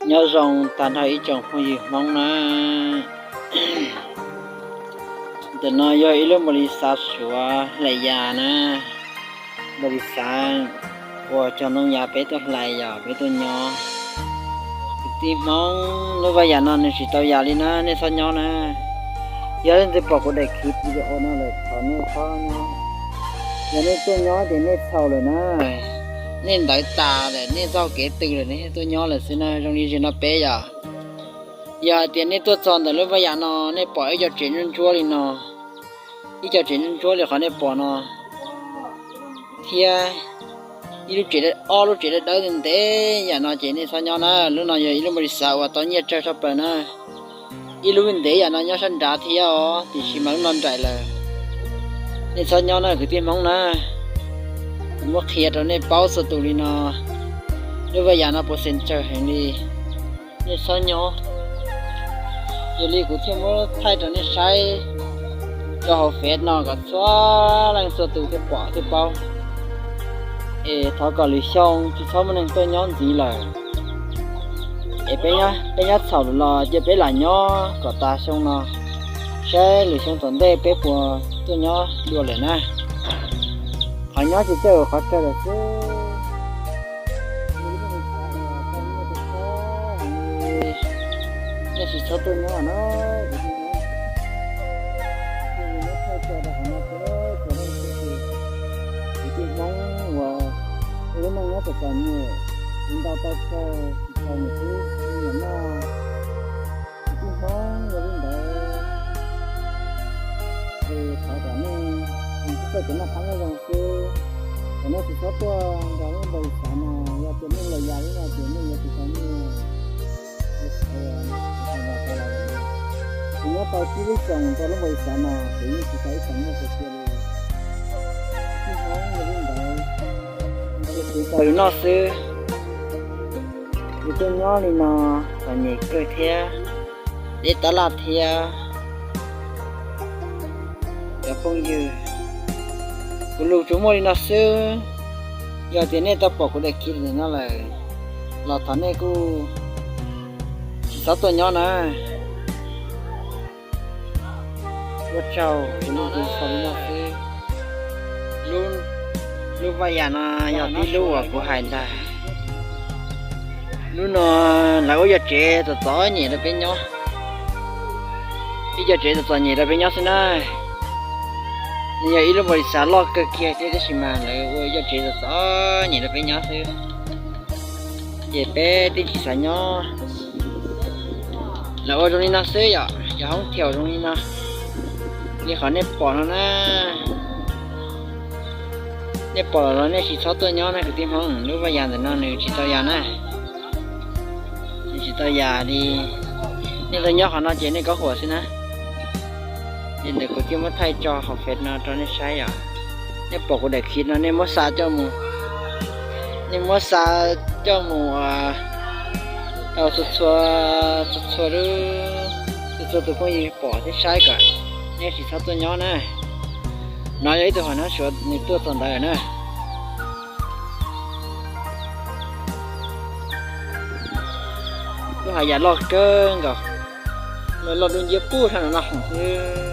Nyob zoo tag nrho ib tsoom phooj ywg Hmoob na. Ntawm no yog ib lub npaum li xav Suav hlais yas na, npaum li xav uas cog ntoo yas peb tuaj hlais yog peb tuaj nyob. Kwv tij Hmoob, lub vaj yam no nws tsis tau yas li na, nej txhob nyob na. Yog leej twg pom kuv daim khiv video no lawm thov nej txhob nyob. Yog nej tuaj nyob ces nej txhaum lawm na, nej ntawv tas lawm, nej txoj kev tw lawm, nej tuaj nyob lawm xwb na, zoo li zim no peb yom. Yog hais tias nej tuaj txog ntawm lub vaj yam no, nej pom ib co tsev ntsuab ntsuab li no, ib co tsev ntsuab ntsuab li qhov nej pom no, thiab ib lub tsev, ob lub tsev dawb dawb ntev yam no ces nej txhob nyob na. Lub no yog ib lub npaum li xav uas tau nyiaj tsawg tshaj plaws na. Ib lub ntev yam no nyob sab nrad thiab os, tiam sis mas lub no nraim lawm. Nej txhob nyob na kwv tij Hmoob na. Kuv muab qhia rau nej paub txhua tus li no, lub vaj yam no puas xeem tsawg heev li. Nej txhob nyob. Yog li kuv thiaj muab thaij rau nej saib rau hauv Fev no kom txhua leej txhua tus thiaj pom thiaj paub. Es thov kom lwm xyoo tsis txhob muaj neeg tuaj nyob ntxiv lawm. Es peb nyob txhaum lawm los cia peb lam nyob kom tas xyoo no, saib lwm xyoo tom ntej peb puas tuaj nyob dua lawm na. Qhov nyob tsis txawj qhov tsawg lawm xwb. Nej tsis txhob tuaj nyob na. Kwv tij Hmoob uas ua lub neej nyob txom txom nyem, tus ntau tau chaw tsis tau nyiam xwb, nyiam noj. Kwv tij Hmoob yog li ntawd ces thov kom nej tsis txawj kev noj qab nyob zoo xwb, kom nej tsis txhob tuaj nrog lub npaum li xav no. Yog tias nej los yas lub no ces nej yuav tsis tau nyiaj. Kuv nyob tau tsib lub xyoos rau lub npaum li xav no kuv yeej tsis tau ib xyoos nyiaj tiag tiag li. Kwv tij Hmoob yog li ntawd, kuv tau lus noj xwb. Kuv tuaj nyob li no txom nyem kawg thiab, deb tab laj thiab. Cov phooj ywg, kuv lus tsuas muaj li no xwb. Yog tias nej tau pom kuv daim khiv no lawm los thov nej kuj tsis txhob tuaj nyob na. Ua tsaug, kuv lus tsuas xaus li no xwb. Lub vaj yam no yog tib lub uas kuv hais ntag. Lub no lawv ua ib co tsev txom txom nyem rau peb nyob. Ib co tsev txom txom nyem rau peb nyob xwb na. Nws yog ib lub npaum li xav loj kawg kiag thiab tab sis mas lawv ua ib co tsev txom txom nyem rau peb nyob xwb. Ces peb twb tsis xav nyob. Lawv ua zoo li no xwb yom, cov hoob thiaum zoo li no. Li qhov nej pom no na, nej pom los nej tsis txhob tuaj nyob na kwv tij Hmoob, lub vaj yam ntawm no nws tsis tau yas na. Nws tsis tau yas li. Nej tuaj nyob qhov no ces nej kov huam xwb na. Li ntawd kuv thiaj muab thaij tso hauv Fev no rau nej saib yom. Nej pom kuv daim khiv no nej muab xa coj mus, nej muab xa coj mus rau txhua txhua, txhua txhua tus phooj ywg pom thiab saib kom nej tsis txhob tuaj nyob na. No yog ib tug hom nab suav nws tuaj txog ntawd na. Lub hav yam loj kawg nkaus, loj loj dub nciab puag thaum no no xwb.